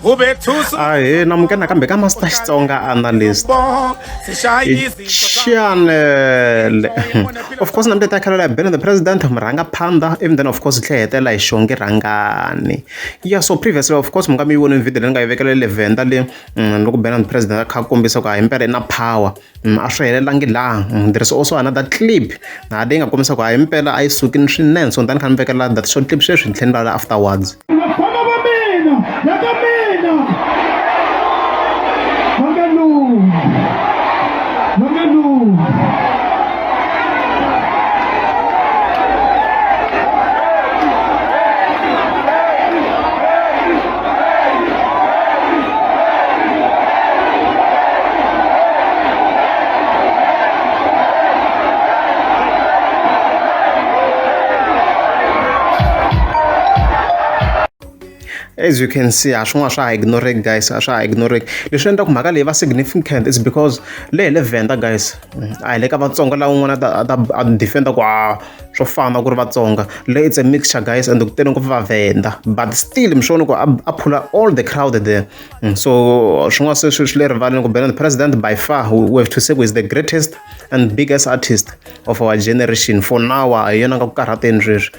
Ahee namukela nakambe ka Master Xitsonga Analyst channel. Of course nambe ta khalela Ben the President murhangaphandha even then of course tlhe hetelela hi Xongi Rhangani. Yeah, so previously of course mi nga mi yi voni video leyi nga yi vekela le Venda le loko Ben the President a kha a kombisa ku a hi mpela i na power. A swi helelangi laha. There is also another clip laha leyi nga kombisa ku hayi impela a yi sukini swinene so ni ta ni kha ni vekela that short clip sweswi ni tlhela ni vulavula afterwards. Vafana va mina ya ka mina va nge lunghi va nge lunghi. As you can see, a swin'wana swa ha ignoreki guys, a swa ha ignoreki. Leswi endlaku mhaka leyi va significant is because le hi le Venda guys, a hi le ka Vatsonga laha un'wana a ta a ta a defend-a ku a swo fana ku ri Vatsonga. Le it's a mixture guys and ku tele ngopfu Vavhenda but still mi swi vona ku a phula all the crowd there. So swin'wana se swi le rivaleni ku Benny the President by far we have to say is the greatest and biggest artist of our generation for now. Hi yona nga ku karhateni sweswi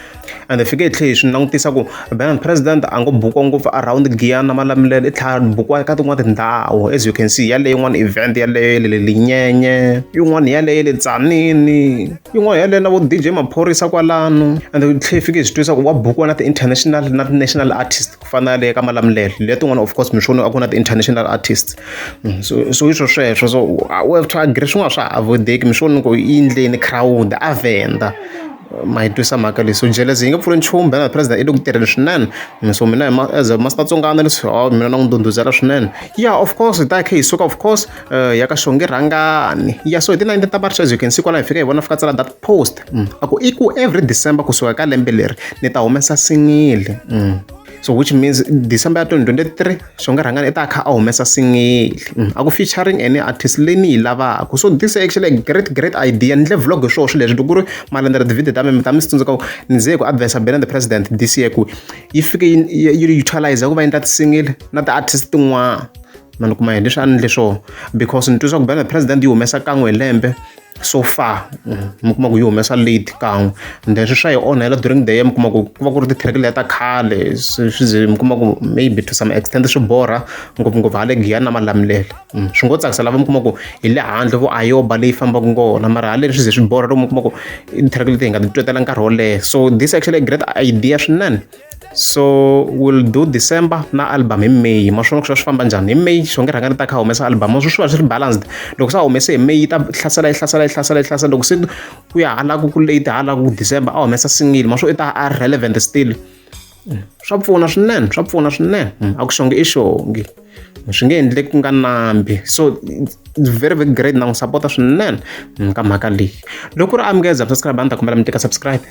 and hi fike hi tlhe hi swi langutisa ku Benny the President a ngo bukiwa ngopfu around Giyani na Malamulele i tlhela a bukiwa ka tin'wana tindhawu as you can see yaleyo yin'wana event yaleyo ya le Linyenye yin'wana yaleyo ya le Tzaneen yin'wana yaleyo na vo D_J Maphorisa kwalano and hi tlhe hi fike hi swi twisa ku wa bukiwa na ti-international na ti-national artist ku fana na le ka Malamulele leti tin'wana of course mi swi vona a ku na ti-international artists so so hi swo sweswo so we have to agree swin'wana swa ha avoid-eki mi swi vona ku yi endleni crowd a Venda ma yi twisa mhaka leyi so jealousy yi nge pfuli nchumu Benny the President i le ku tirheni swinene so mina hi as a Master Tsonga analyst mina na n'wi ndhundhuzela swinene yeah of course hi ta kha hi suka of course ya ka Xongi Rhangani yeah so hi ti 19 ta March as you can see kwala hi fika hi vona fika tsala that post a ku i ku every December kusuka ka lembe leri ni ta humesa single so which means December ya 2023 Xongi Rhangani i ta kha a humesa single a ku featuring any artist leyi ni yi lavaka so this is actually a great great idea ni ndle vlog hi swoho swilo leswi loko ku ri malandzela ti-video ta mina mi ta mi swi tsundzuka ku ni ze ku advise Benny the President this year ku yi fike yi utilize ku va endla ti-single na ti-artist tin'wana ma ni kuma hi leswi a ni ndle swona because ni twisisa ku Benny the President yi humesa kan'we hi lembe so far mi kuma ku yi humesa late kan'we and then swi swa yi onhela during the year mi kuma ku ku va ku ri ti-track letiya ta khale swi ze mi kuma ku maybe to some extent swi borha ngopfungopfu hale Giyani na Malamulele swi ngo tsakisa lava mi kuma ku hi le handle vo Ayoba leyi fambaka ngona mara haleni swi ze swi borha loko mi kuma ku i ti-track leti hi nga ti twetela nkarhi wo leha so this actually a great idea swinene. So we'll do December na album hi May ma swona ku swi famba njhani hi May Xongi Rhangani ta kha humesa album swi va swi ri balanced loko se a humese hi May yi ta hlasela yi hlasela yi hlasela yi hlasela loko se ku ya hala ku late hala ku December a humesa single ma swo i ta a relevant still swa pfuna swinene swa pfuna swinene a ku Xongi i Xongi swi nge endleki ku nga nambi so very very great na n'wi sapota swinene ka mhaka leyi loko ku ri amukeza subscribe a ni ta kombela mi teka subscribe.